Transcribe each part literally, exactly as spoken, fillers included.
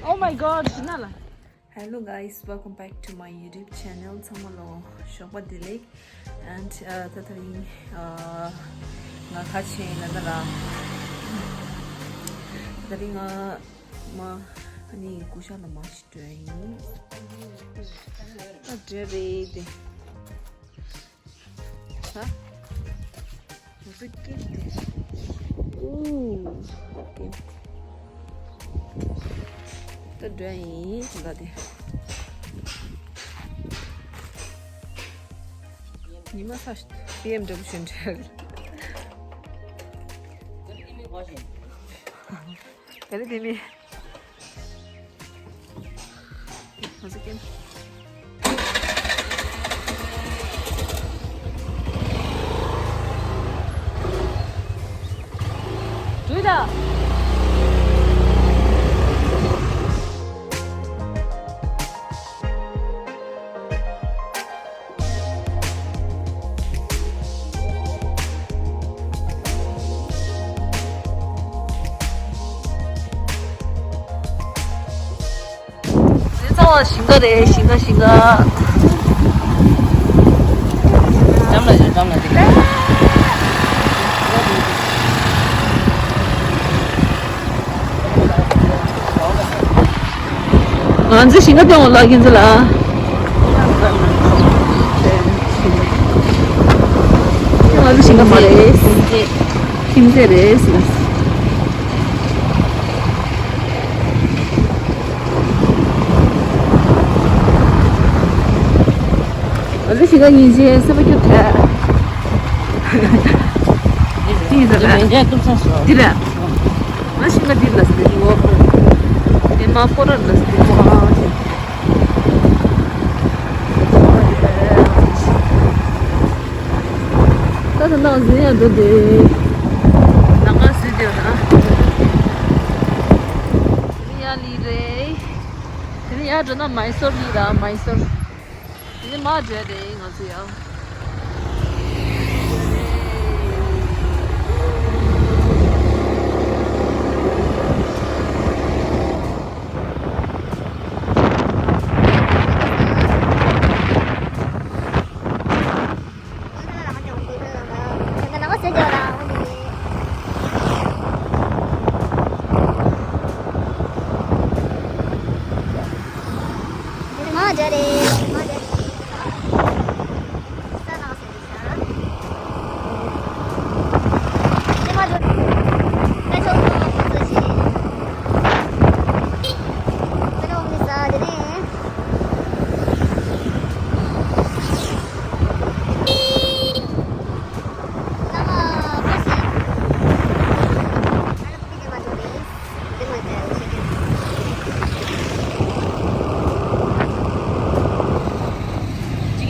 Oh my god, ཤི་ན་ལ། Hello guys, welcome back to my YouTube channel. ཚང་མ་ལ་ཞོགས་པ་བདེ་ལེགས། And uh, ད་ད་རིང་uh, ང་ཁ་ཆེ་ན་ད་ར། ད་རིང་ང་མ་ཨ་ནི་སྐུ་ཤ་ལ་མ་ཞིག་འགྲོ་ཡིན། ད་འགྲོ་རེད་དེ། ཧ། ང་ཚོ་སྐད་དེ། ཨུ། སྐད་དེ། ད་འགྲོ་ཡིན་ད་དེ། ཉི་མ་ས་ཤི་པི་ཨེམ་ཌབ་ལིའུ་ཞིག་འགྲོ། ག་རེ་དེ་མི། ང་ཚོ་ཀེམ། འགྲོ་ད། འདི་ཚང་མ་ཞིང་ཁ་རེད། ཞིང་ཁ་ཞིང་ཁ། འགྲམ་ལ་ཡོད། འགྲམ་ལ་འདི། ང་ཚོ་ཞིང་ཁ་སྟོན་འོ་ལ་ཁྱེད་ཚོ་ལ། ང་ཚོ་ཞིང་ཁ་མ་རེད། ཁྱིམ་མཚེས་རེད། ང་ཚོ་ཞིང་ཁ་ཉིན་བྱེད་སེམས་པ་སྐྱོ་དྲགས། ཅི་ཡིན་ཟེར་ན། འདི་རེད། ང་ཞིང་ཁ་འདི་ལ་ཟེར་ནོ། ཨེ་མ་ཁོ་ར་ལ་ཟེར་ནོ། ད་ད་ནང་ཟིན་ཡ་འགྲོ་དེ། ནང་ང་ཟིན་དེ་ཡོད་ན། དེ་ནི་ཡ་ལི་རེད། དེ་ནི་ཡ་འགྲོ་ན་མའི་སོར་ལི་ར་མའི་སོར། དེ་ནི་མ་འགྲོ་དེ་ང་ཚོ་ཡ།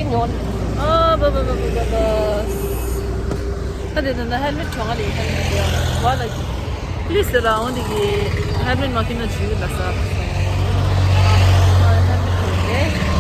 ཨ་བ་བ་བ་བ་བ་བ། ད་དེ་ད་ད་ཧེལ་མེཊ་གྱོང་ཨ་ལེ། ཧེལ་མེཊ་ཡ་བ་ལ། པི་ལི་སི་ལ་འོང་དེ་གི་ཧེལ་མེཊ་མ་གྱོན་ན་འཇུ་ལ་ས། ཧེལ་མེཊ་གྱོང་ཨ་ལེ།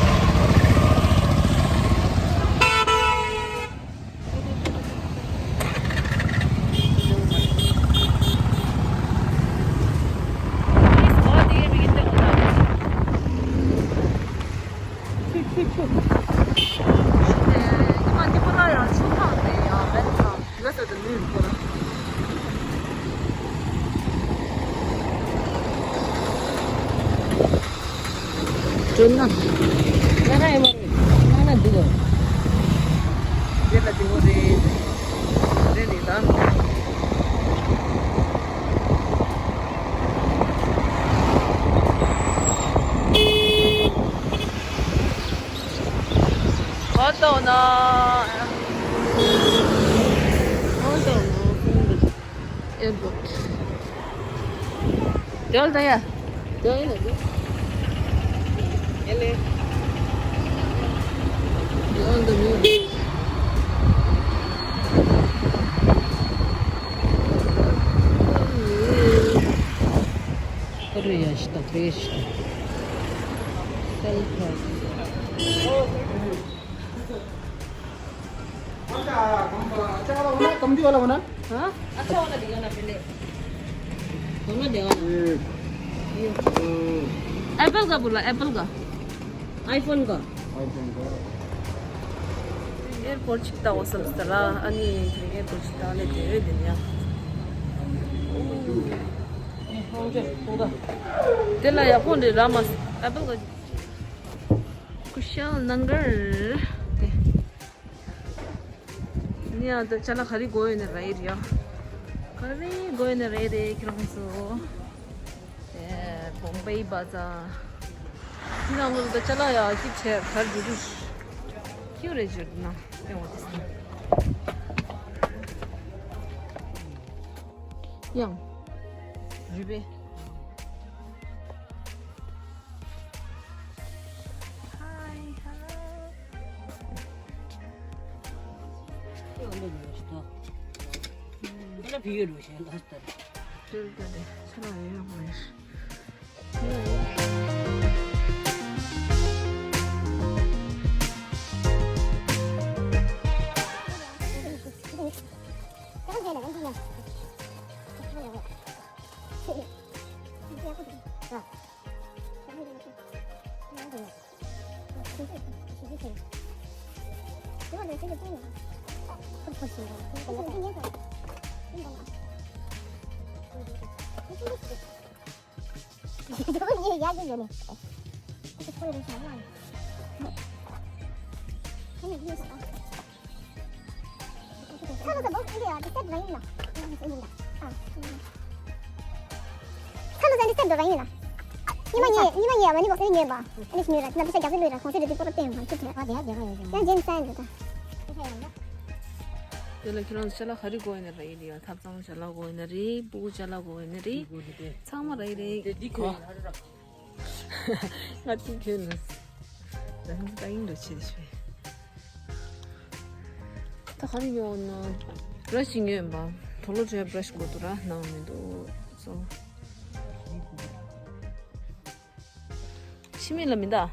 ཅོ་ན། ང་ན་ཡོད་མ་རེད། ང་ན་འདུག་གོ། འདི་ལ་དེ་མོ་རེད། རེད་རེད་ད། ང་ལྟ་ན། ང་ལྟ་ན། ཨེར་པོརཊ། དེ་བ་ལ་ད་ཡ། དེ་བ་ཡིན་ན་དེ། ཨེ་ལེ། དེ་བ་ལ་ད་མི་ཡོང་། ཨོ་རེད་ཡ་ཤི་ད་བེ་ཤི་ད། སེལ་ཕ། ཨ་ཅག་ཨ་ལ་འོ་ན་ཀམ་དུ་ཨ་ལ་འོ་ན། ཧ། ཨ་ཅག་ཨ་ལ་འདི་ག་ན་ཕེ་ལེ། འོ་ན་འདི་ག་ན། ཨེ། ཨེ། एप्पल का बोला, एप्पल का। आईफोन का। आईफोन का। एयरपोर्ट ཅིག་ལྟ་བསམ་སྟེ་ལ། ཨ་ནི་དེ་རིང་ཨེར་པོར་ཅིག་ལྟ་ལེ་དེ་རེད་དེ་ཡང་། དེ་ལ་ཡག་པོ་འདྲ་ར་མ། ཨེ་པལ་ག་ཀུ་ཤལ་ནང་གར་དེ། ནི་ཡང་ད་ཅ་ལག་ག་རེ་དགོས་ཡོད་ན་རེད་ཡ། ག་རེ་དགོས་ཡོད་ན་རེད་རེད་ཁྱེད་རང་ཚོ། ཨེ། བོམ་བེ་བ་ཛར། འདི་ནང་ལོགས་ད་ཅ་ལག་ཡག་ཅིག་བྱས་གར་འགྲོ་རྒྱུ། ཁྱེའུ་རེ་འབྱོར་ན་ཡོང་བ་དེ་སྲིད། ཡང་། རུས་པའི། Hi, hello. དེ་ལ་ཁྱེད་རང་ཚོ་ཅ་ལག་ག་རེ་དགོས་ཡིན་ན་ར་ཡིན་ཡ། ཐབ་ཚང་ཅ་ལག་དགོས་ཡིན་ན་རེད། སྤུ་གུ་ཅ་ལག་དགོས་ཡིན་ན་རེད། ཚང་མ་ར་ཡིན་རེད། ང་ཏི་ཁྱོད་ལ་ད་ཧང་ད་ཡིན་འགྲོ་ཆེ་ཤོས། ད་ག་རེ་ཉོ་ན། བྷ་ར་ཤི་ཉོས་ཡིན་པ། དུག་ལོག་བྲེག་བྷ་ར་ཤི་དགོས་འདུག་ར། ནང་མི་འདུག་སོ། ཕྱི་མི་ལ་མི་འདའ།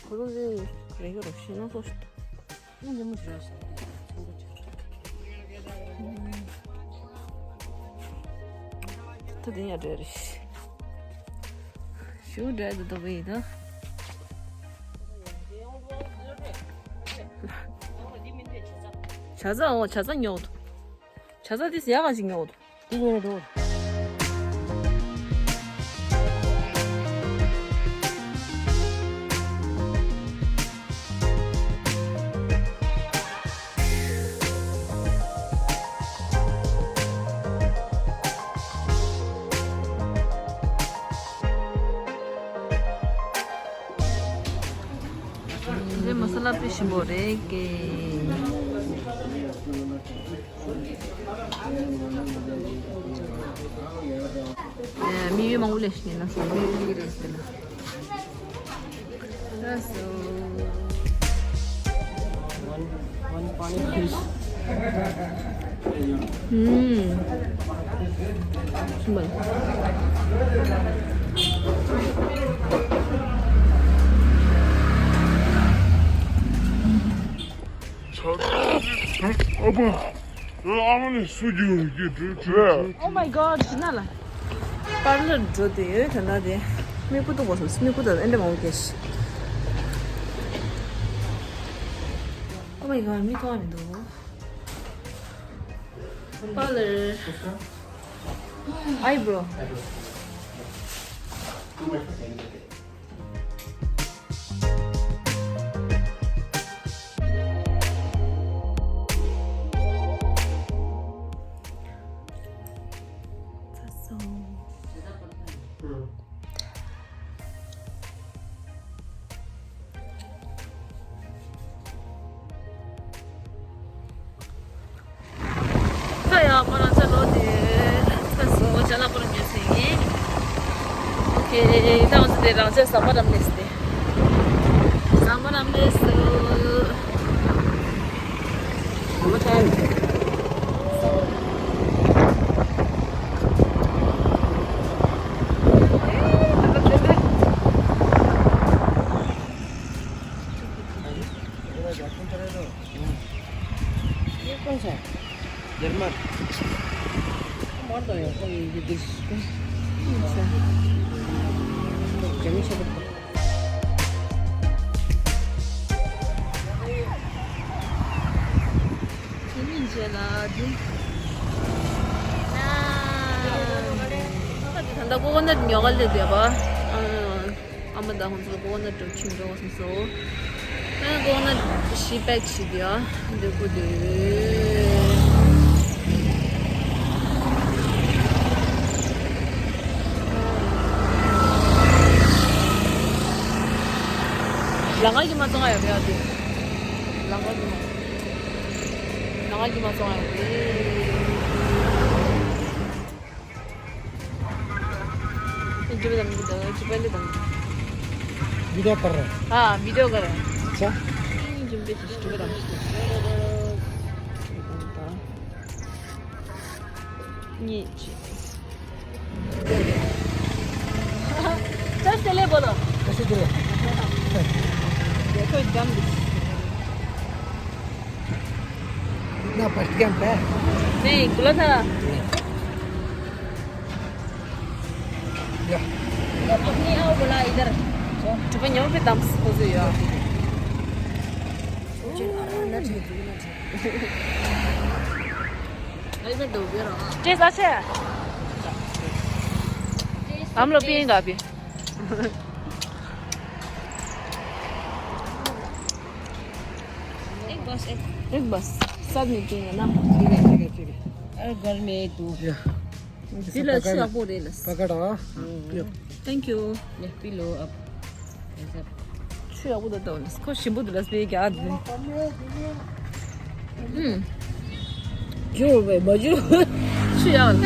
ཁོ་རང་ཚོའི་རེ་ག་རོ་ཤི་ན་སོ་ཤི། ད་དེ་ཡང་འདྲ་རེད། ཞུ་འདྲ་དུ་འདུག་པ་ཡིན་ད། བྱ་ཚ་འོ་བྱ་ཚ་ཉོ་འདུག་བྱ་ཚ་དེ་ཟ་ཡག་ག་ཞིག་ཉོ་འདུག་དེ་ཉོ་འདུག་འདི་མ་ས་ལ་དཔེ་ཞིམ་པོ་རེད་ཀེ། ཨེ། དམིགས་ཡུལ་མང་པོ་ལས་ཤིག་ཡིན་ན་སོང་། དམིགས་ཡུལ་གྱི་རེད་ཟེར་ན། ལགས་སོ། One, one pani, please. ཨུམ། ཞིམ་པ། ཨ་ཕ། ཨ་མ་ནི་སུ་རྒྱུག་རྒྱུག་འགྲོ་བྲོས། Oh my god, ཤི་ན་ལ། པར་ལར་འགྲོ་དུས་ད་ལྟ་དེ། མིག་ཁུ་གཏུག་པ་སོང་། མིག་ཁུ་ད་ཨེ་འདྲ་མང་པོ་སྐྱེས་ཤི། Oh my god, མིག་མཐོང་བ་མི་འདུག་པར་ལར། Eyebrow. ཚ་སོང་། ད་ཡང་ཁོ་རང་ཚོ་ལོ་དེ་ཚ་སོང་། ཅ་ལག་ཁོ་རང་ཉོས་ཟིན་ཡིན། ཨོ་ཁེ། ད་ང་ཚོ་དེ་རང་ཅག་ཟམ་པ་རམ་ལས་ཏེ། ཟམ་པ་རམ་ལས་སུ། ཟམ་པ་ཅན། ये कौन सा है? जर्मन। हमारा तो यहाँ पर ये देश। अच्छा। जमीन से ད་ལྟ་ཀོ་ཀོ་ནཊ་ཉོ་ག་སླེབས་བསྡད་པ། ཨ་མ་དང་ཁོང་ཚོ་ཀོ་ཀོ་ནཊ་འགྲོ་ཁྱིམ་འགྲོ་བ་སོང་སོང་། ཨ་ཀོ་ཀོ་ནཊ་བཞི་པེག་བཞི་དེ་ཨ་འདི་ཀུ་དེ། ལ་ང་གི་མ་ཚང་ཡ་བེ་ཨ་དེ། ལ་ང་གི་མ། ལ་ང་གི་མ་ཚང་ཡ་བེ། वीडियो कर रहे हैं। हाँ, वीडियो कर रहे हैं। अच्छा। चल, चले बोलो। कैसे चले? देखो, एकदम। ना फर्स्ट कैंप है। नहीं, खुला था। या। अपनी आओ बोला इधर। तो पे न्यों पे दम से खोजो यार। हेलमेट दो बेरो। टेस्ट अच्छा है। हम लोग पिएंगे अभी। एक बस, एक। एक बस। साथ में पिएंगे ना। ठीक है, ठीक है, ठीक है। अरे गर्मी है तू। या। जी ला, ཆུ་ཡག་པོ་རེད་ལ། पकड़, हाँ। पियो। Thank you. ले पी लो अब। ऐसा। ཆུ་ཡག་པོ་འདུག་ད་ལ། ཁོ་ཞིམ་པོ་འདུག་ལ་སྤེ་རྒྱག་འདི། ཨུམ། ཇོ་བའི་མ་ཇོ། ཆུ་ཡག་ལ་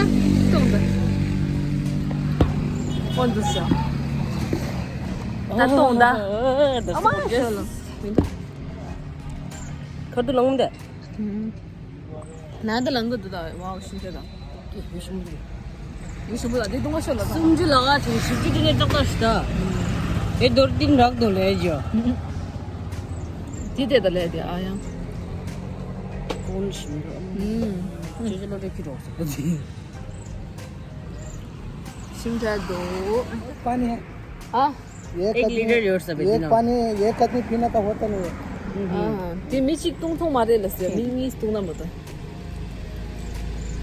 གཏོང་ད། ཁོ་འདུག་ཤག་ད་གཏོང་ད། ཨ་མ་ཤོ་ལ། མི་འདུག་ཁར་དུ་ལངས་འདི། ཨུམ། ནང་དུ་ལངས་དགོས་འདུག་ད། ཝའོ་ཤིན་ཏེ་ད། ཡུ་ཤུ་མུ་ཡུ་ཤུ་མུ་ད་དེ་དུང་བ་ཤོར་ལ་ད། སུམ་ཅུ་ལ་ག་ཆུ་ཤིབ་ཅུ་དེ་ནས་ཏག་ཏག་ཤི་ད། ཨེ་རྡོར་ཏིན་རག་དོ་ལས་ཇོ། དེ་དེ་ད་ལས་དེ་ཨ་ཡང་། ཀོན་ཤིམ་རོ། ཨུམ། ཅོ་ཅོ་ལོ་རེ་ཁི་རོ་སོ་དེ། ཤིམ་ད་དོ། पानी है। ཨ། एक एक आदमी, लीटर जोड़ सब एक इतना। पानी, एक आदमी पीना का होता नहीं है। ཨ། དེ་མི་གཅིག་བཏུང་ཐུང་མ་རེད་ལ་ཟེར། མི་གཉིས་བཏུང་ན་མ་ད།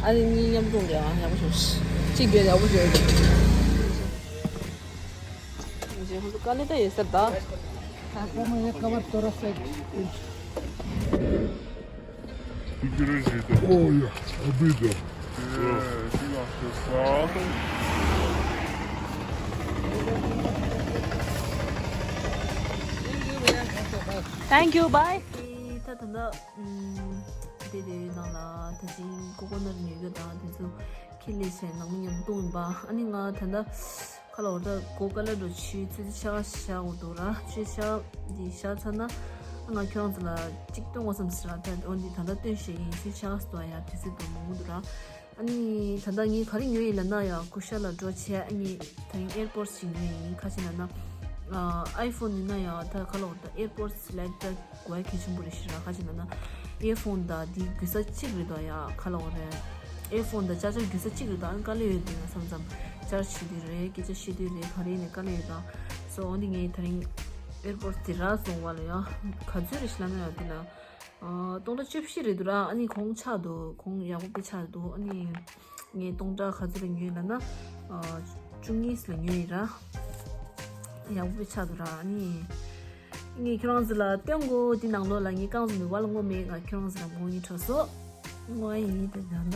ཨ་ནི་གཉིས་མཉམ་བཏུང་རེད། ཨ་ཡག་པོ་བྱུང་། གཅིག་བརྒྱབ་ཡག་པོ་བྱུང་། ཁོང་ཚོ་དཀའ་ལས་ད་ཡོད་ཟེར་ད། Como es que va a estar? Tú quieres gritar. Oh, ya, olvida. Thank you, bye. ད་ད་ད། ཨུམ། དེ་དེ་ནང་ལ་ད་ཅིང་ཀོ་ཀོ་ནཊ་ཉོས་ཡོད་ད། དེ་ཚོ་ཁྱེར་སླེབས་བྱས་ནང་མི་མཉམ་བཏུང་ཡིན་པ། ཨ་ནི་ང་ད་ད་ཁ་ལ་འོ་ད་གོ་ཀ་ལ་འགྲོ་ཆུ་ཚོད་ཆ་ཤ་འོ་འདུག་ར། ཆུ་ཤ་འདི་ཤ་ཚ་ན་ང་ཁྱོད་རང་ཚོ་ལ་གཅིག་སྟོན་དགོས་བསམ་ཟེར་ར། ད་འོ་འདི་ད་ད་སྟོན་བྱས་ཡིན། ཆུ་ཤ་སྟོན་ཡ་དུས་ཚོད་དུ་མང་པོ་འདུག་ར། ཨ་ནི་ད་ལྟ་ངས་ག་རེ་ཉོས་ཡིན་ལབ་ན་ཡང་སྐུ་ཤ་ལ་འགྲོ་བྱས། ཨ་ནི་ད་རིང་ཨེར་པོ་ཌི་ཅིག་ཉོས་ཡིན། ཁ་ཅིག་ལབ་ན་ཨའི་ཕོན་ཡིན་ན་ཡང་ད་ག་ལབ་ད་ཨེར་པོ་ཌི་ལེགས་ད་གོ་ཡ་གལ་ཆེན་པོ་རེད་ཤི་ར། ཁ་ཅིག་ལབ་ན་ཨེར་ཕོན་ད་འདི་དགོས་ས་གཅིག་རེད་ད་ཡ། ག་ལབ་རེད། ཨེར་ཕོན་ད་ཅག་ཅག་དགོས་ས་གཅིག་རེད་ད། ཨ་ནི་དཀའ་ལས་ཡོད་འདུག་ཡ་བསམ་བསམ། ཅར་བྱེད་དུས་རེད། སྐད་ཆ་བཤད་དུས་རེད། ག་རེ་ཡིན་ནའི་དཀའ་ལས་ཡོད་ད། སོ་འོ་འདི་ངས་ད་རིང་ཨེར་པོ་ཌི་དེ་ར་སོང་བ་ལ་ཡ་ག་ཚོད་རེད་ཤི་ལབ་ན་ཡ་འདི་ལ། ཨ། སྟོང་ཕྲག་བཅུ་བཞི་རེད་འདུག་ར། ཨ་ནི་གོང་ཆག་འདུག་གོང་ཡག་པོ་དཔེ་ཆག་འདུག་ཨ་ནི་ངས་སྟོང་ཕྲག་ག་ཚོད་ལ་ཉོས་ལབ་ན། ཨ། བཅུ་གཉིས་ལ་ཉོས་ཡིན་ར། ཡག་པོ་དཔེ་ཆག་འདུག་ར། ཨ་ནི་ངས་ཁྱོད་རང་ཚོ་ལ་སྟོན་དགོས། འདི་ནང་ལོགས་ལ་ངས་རྐང་བཙུགས་ནས་བ་ལ་ངོ་མས། ང་ཁྱོད་རང་ཚོ་ལ་ངོ་ཡིན་འཕྲོ་སོ། ངོ་ཡིན་ད་ད་ད།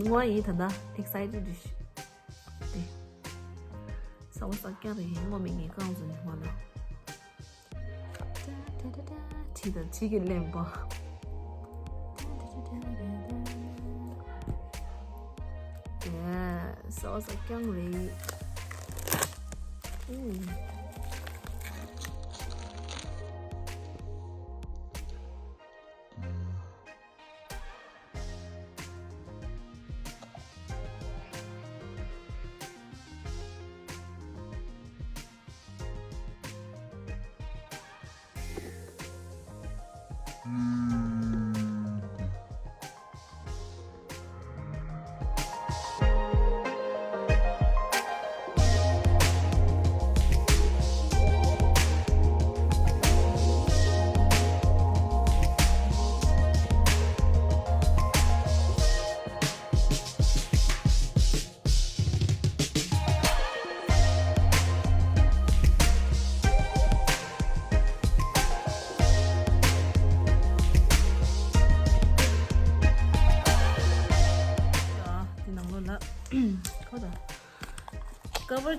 ངོ་ཡིན་ད་ད། ཨེག་སའི་ཊེཌ་རེད་ཤི། དེ། ས་བ་ས་རྐྱང་རེད། ངོ་མས་ངས་རྐང་བཙུགས་ནས་བ་ལ། ཁྲིད་དང་ཁྲིད་ཀྱི་གླེན་པ། ཡེ། སོ་སོ་རྐྱང་རེད། ཨུམ།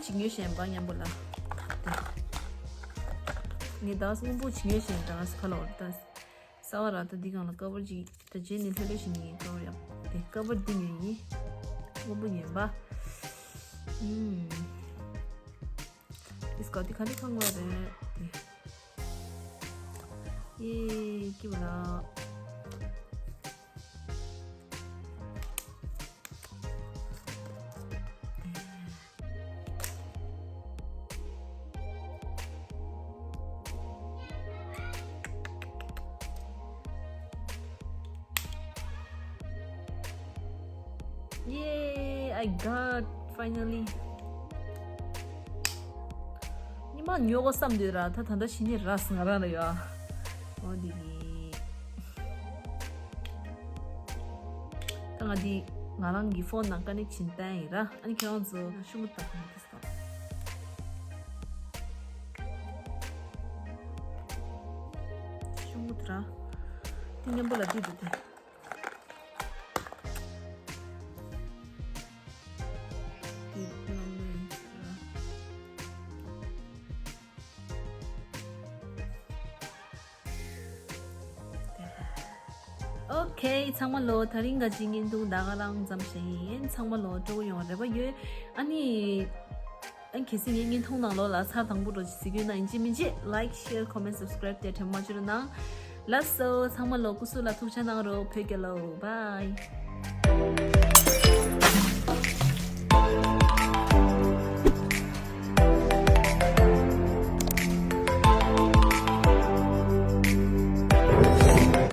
ཅིག་ཉོས་ཤེས་པ་མཉམ་པོ་ལ། ངས་ད་སྔོན་པོ་ཅིག་ཉོས་ཤེས་ད་ཁ་ལོ་ད། ས་བ་ར་ད་འདི་གང་ལ་ཀ་བར་ཅིག་ད་རྗེས་ནས་ལྷོད་ལྷོད་ཞིག་ཉིན་ཀ་བར་ཡག་དེ་ཀ་བར་འདི་ཉོས་ཡིན། སྔོན་པོ་ཉོས་པ། ཨུམ། ཨིས་ཀ་དེ་ག་ནས་ཁང་བ་རེད་དེ། ཡེ་ཀི་བ་ལ། Yay, I got finally. ཉི་མ་ཉོ་གོ་བསམ་འདོད་ར་ད་ད་ད་ཤི་ནི་ར་སང་ར་ལ་ཡོ། འོ་དེ་གི། ད་ང་དེ་ང་རང་གི་ཕོན་ནང་ཀ་ནེག་ཤིན་བཏང་ཡིན་ར། ཨ་ནི་ཁྱེད་རང་ཚོ་ཤུ་མུ་ཏག་ནི་དེ་སྟོང་། ཤུ་མུ་ཏ་ར། དེ་མཉམ་པོ་ལ་དེ་དུ་དེ། དེ་མཉམ་པོ་ཡིན་ར། ཨོ་ཁེ། ཚང་མ་ལོ་ད་རིང་ག་ཅིག་བརྙན་ཐུང་ད་ག་རང་ཙམ་ཞིག་ཡིན། ཚང་མ་ལོ་སྤྲོ་པོ་ཡོང་རེ་བ་ཡོད། ཨ་ནི། ཨ་གལ་སྲིད་ངའི་བརྙན་ཐུང་ནང་ལོ་ལ་ཚར་དང་པོ་འགྲོ་ཅིག་གཟིགས་ཡོད་ན་ཡིན་གཅིག་མིན་གཅིག་like, share, comment, subscribe དེ་དྲན་མ་བརྗེད་རོགས་གནང་། ལགས་སོ། ཚང་མ་ལོ་སྐུ་གཟུགས་ལ་ཐུགས་ཆ་གནང་རོགས། བོད་རྒྱལ་ལོ། Bye.